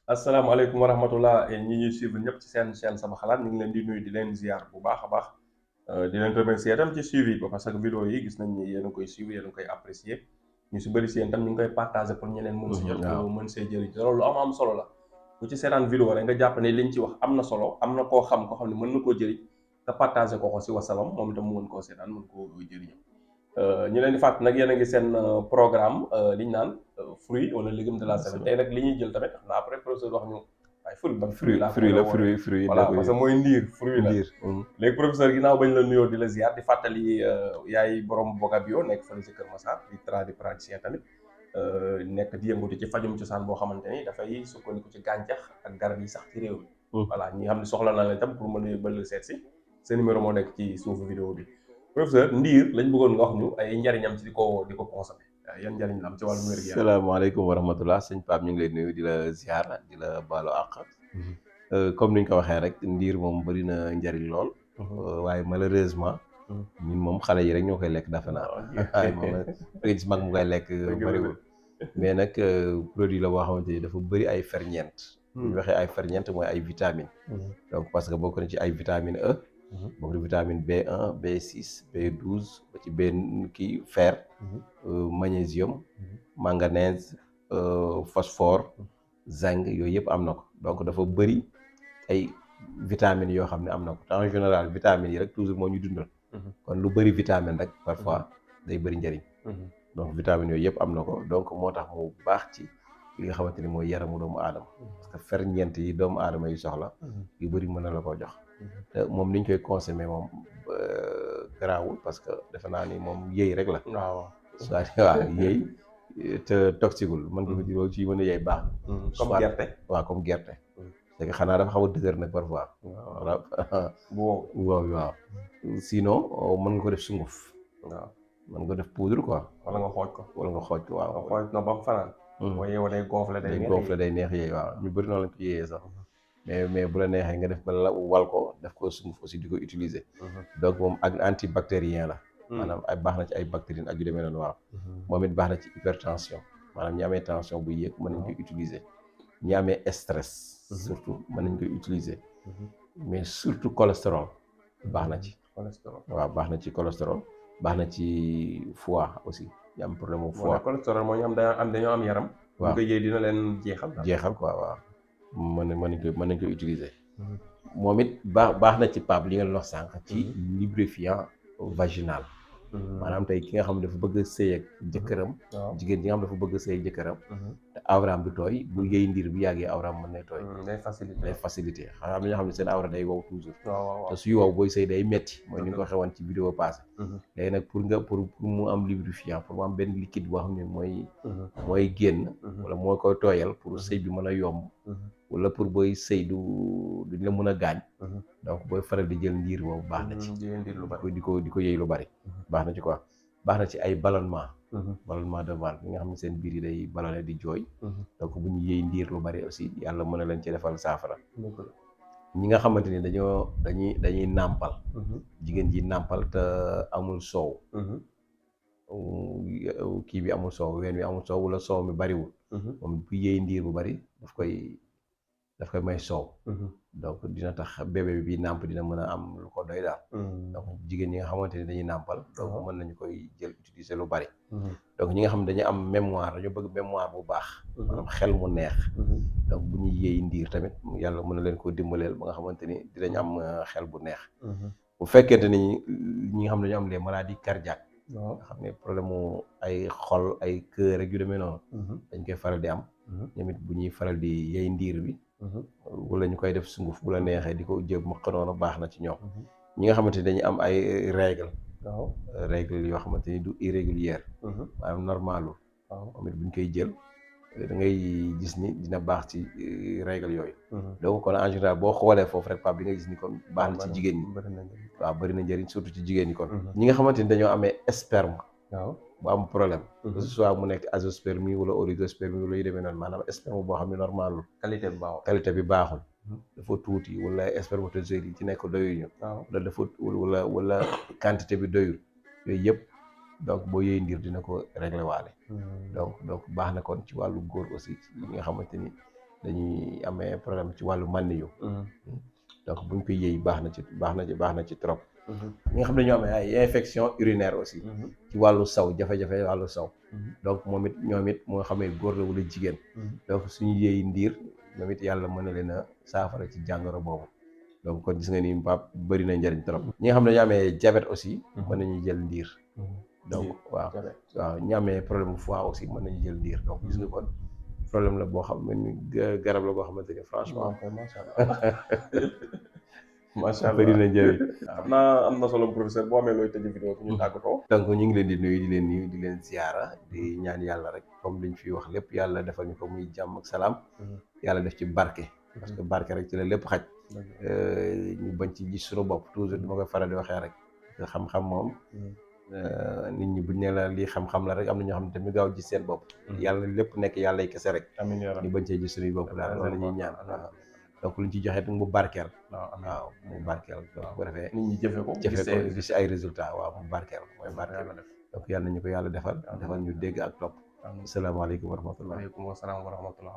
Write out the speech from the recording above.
asalaamaaleykum wa rahmatullah ñi ñuy suivre ñëpp ci seen chaîne sama xalaat ñu ngi leen di nuyu di leen ziar bu baax a baax di leen remercier itam ci suivi ba parce que vidéo yi gis nañ ni yéen a koy suivre yéen a koy apprécier ñu si bëri si yéen tam ñu ngi koy partager pour ñeneen mën si jot waaw mën see jëriñ te loolu lu am solo la bu ci seetaan vidéo rek nga jàpp ne liñ ci wax am na solo am na koo xam ne mën na koo jëriñ nga partager ko si wasalam moom itam mu mën koo seetaan mën koo jëriñam ñu leen di fàtt nag yéen a ngi seen programme li ñu naan fruit wala légume de la semaine tey nag li ñuy jël tamit xam naa après professeur wax ñu waaye fruit ban fruit la fruit voilà parce que mooy ndiir fruit la ndiir. léegi professeur ginnaaw bañ la nuyoo di la ziar di fàttali yaay borom Boga Bio nekk fële ci Kër Massar di tradipraticien tamit nekk di yëngatu ci fajum cosaan boo xamante ni dafay sukkandiku ci gàncax ak garab yi sax ci réew mi voilà ñi nga xam ne soxla na leen tam pour mën a bëgg seet si seen numéro moo nekk ci suufu vidéo bi professeur ndiir lañ bëggoon nga wax ñu ay njariñam ci di ko consommer yan njariñ la am ci wàllu wér-gu-yaram. salaamaaleykum wa rahmatullah sëñ Pape ñu ngi lay nuyu di la ziar di la baalu àq. Comme ni ñu ko waxee rek ndiir moom bëri na njariñ lool. waaye malheureusement. ñun moom xale yi rek ñoo koy lekk dafa naa. waaye moom nga gis mag mu koy lekk bëriwul. mais nag produit la boo xamante ni dafa bëri ay ferñeent. bu ñu waxee ay ferñeent mooy ay vitamines. donc parce que bokk na ci ay vitamine E. bokk na vitamine B1 B6 B12 ba ci benn kii fer. magnésium. manganèse phosphore. zinc yooyu yëpp am na ko donc dafa bëri ay vitamines yoo xam ne am na ko te en général vitamines yi rek toujours moo ñu dundal. kon lu bëri vitamine rek parfois day bëri njëriñ. donc vitamines yooyu yëpp am na ko donc moo tax mu baax ci li nga xamante ni mooy yaramu doomu aadama. parce que ferñeent yi doomu aadama yi soxla. yu bëri mën na la koo jox. te moom ni ñu koy consommer moom garaawul parce que defe naa ni moom yëy rek la. waaw waaw yëy te toxigul mën nga ko ci mën a yëy baax. comme gerte. waaw comme gerte. c'est que xanaa dafa xaw a dëgër nag parfois. waaw bu wow waaw. sinon mën nga ko def sunguf. waaw mën nga ko def poudre quoi. wala nga xooj ko. waaw. nga xooj na ba mu fanaan. boo yeewoo day gonflé day neex yéey waaw ñu bëri noonu lañ ko yéeyee sax. mais bu la neexee nga def ba la wal ko def ko sunguf aussi di ko utiliser. donc moom ak antibactérien la. maanaam ay baax na ci ay bactéries ak yu demee noonu waaw. moom it baax na ci hypertension maanaam ñi amee tension bu yéeg mën nañ koy utiliser. ñi amee stress. surtout mën nañ koy utiliser. mais surtout cholestérol baax na ci. waaw baax na ci cholestérol baax na ci foie aussi ñu am problème mu foie. cholestérol moo ñu am dañoo am yaram. waaw bu ko yëy dina leen jeexal quoi waaw. mën nañ koy utiliser. moom it baax na ci Pape li nga wax sànq. ci lubrifiant vaginal. maanaam tey ki nga xam ne dafa bëgg a sëy ak jëkkëram. jigéen ji nga xam ne dafa bëgg a sëy ak jëkkëram. te awraam du tooy bu yëy ndiir bu yàggee awraam mën nay tooy. day facilité xam ne ñoo xam ne seen awra day wow toujours. te suy wow booy sëy day metti mooy ni nga ko xewoon ci vidéo passé. léegi nag pour mu am lubrifiant pour mu am benn liquide boo xam ne mooy génn. wala moo koy tooyal pour sëy bi mën a yomb. wala pour booy sëy duñ la mën a gaañ. donc booy faral di jël ndiir boobu baax na ci. di ko yëy lu bari. baax na ci quoi baax na ci ay ballonnement. ballonnement de ventre ñi nga xam ne seen biir yi day ballonné di jooy. donc bu ñu yëy ndiir lu bari aussi yàlla mën na leen ci defal saafara. ñi nga xamante ni dañuy nàmpal. jigéen ji nàmpal te amul soow. kii bi amul soow ween wi amul soow wala soow mi bariwul. moom bu yëy ndiir bu bari daf koy may soow. donc dina tax bébé bi nàmp dina mën a am lu ko doy daal. donc jigéen ñi nga xamante ni dañuy nàmpal. donc mën nañu koy jël utiliser lu bari. donc ñi nga xam ne dañu am mémoire dañoo bëgg mémoire bu baax. maanaam xel mu neex. donc bu ñuy yéey ndiir tamit yàlla mën na leen koo dimbaleel ba nga xamante ni dinañ am xel bu neex. bu fekkente ni ñi nga xam ne dañoo am les maladies cardiaques. nga xam ne problème mu ay xol ay cœur rek yu demee noonu. dañ koy faral di am. ñoom it bu ñuy faral di yéey ndiir bi. wala ñu koy def sunguf bu la neexee di ko jël maq noonu baax na ci ñoom. ñi nga xamante ni dañuy am ay règle yoo xamante ni du irrégulière. maanaam normalul. moom it bu ñu koy jël da ngay gis ni dina baax ci règle yooyu. donc kon en général boo xoolee foofu rek Pape bi nga gis ni kon baax na ci jigéen ñi. waaw bëri na njëriñ surtout ci jigéen ñi kon. ñi nga xamante ni dañoo amee sperme. bu am problème. que ce soit mu nekk azoospermie wala oligospermie wala yu demee noonu maanaam sperme boo xam ne normalul. qualité bi baaxul. dafa tuuti wala spermatozoïdes yi ci nekk doyuñu. wala dafa wala quantité bi doyul yooyu yëpp donc boo yëy ndiir dina ko réglé waale. donc baax na kon ci wàllu góor aussi yi nga xamante ni dañuy amee problème ci wàllu mànni yu donc buñ koy yëy baax na ci trop. ñi nga xam ne ñoo amee ay infection urinaire aussi ci wàllu saw jafe-jafe wàllu saw donc moom it ñoom it moo xamee góor la wala jigéen donc suñu yëy ndiir ñoom it yàlla mën na leen a saafara ci jàngoro boobu donc kon gis nga ni Pape bëri na njëriñ trop. ñi nga xam ne ñoo amee diabète aussi mën nañu jël ndiir donc waaw ñi amee problème foie aussi mën nañu jël ndiir donc gis nga kon problème la boo xam ne garab la boo xamante ne franchement macha allah macha allah bëri na njëriñ. xam naa am na solo professeur boo amee looy tëj vidéo bi ñu tàggatoo. donc ñu ngi leen di nuyu di leen ziara di ñaan yàlla rek comme liñ fi wax lépp yàlla defal ñu ko muy jàmm ak salaam yàlla def ci barke parce que barke rek ci la lépp xaj ñu bañ ci gis suñu bopp toujours dama koy faral di waxee rek xam-xam moom nit ñi buñ ne la lii xam-xam la rek am na ñoo xam ne tamit gaaw gis seen bopp yàlla lépp nekk yàlla y kese rek ñu bañ cee gis suñuy bopp daal loolu la ñuy ñaan donc luñ ci joxe mu barkeel waaw mu barkeel donc bu defee nit ñi jëfe ko gis ay résultats waaw mu barkeel mooy barkeel donc yàlla nañu ko yàlla defal ñu dégg ak topp asalaamaaleykum wa rahmatullah. waaleykum salaam wa rahmatullah.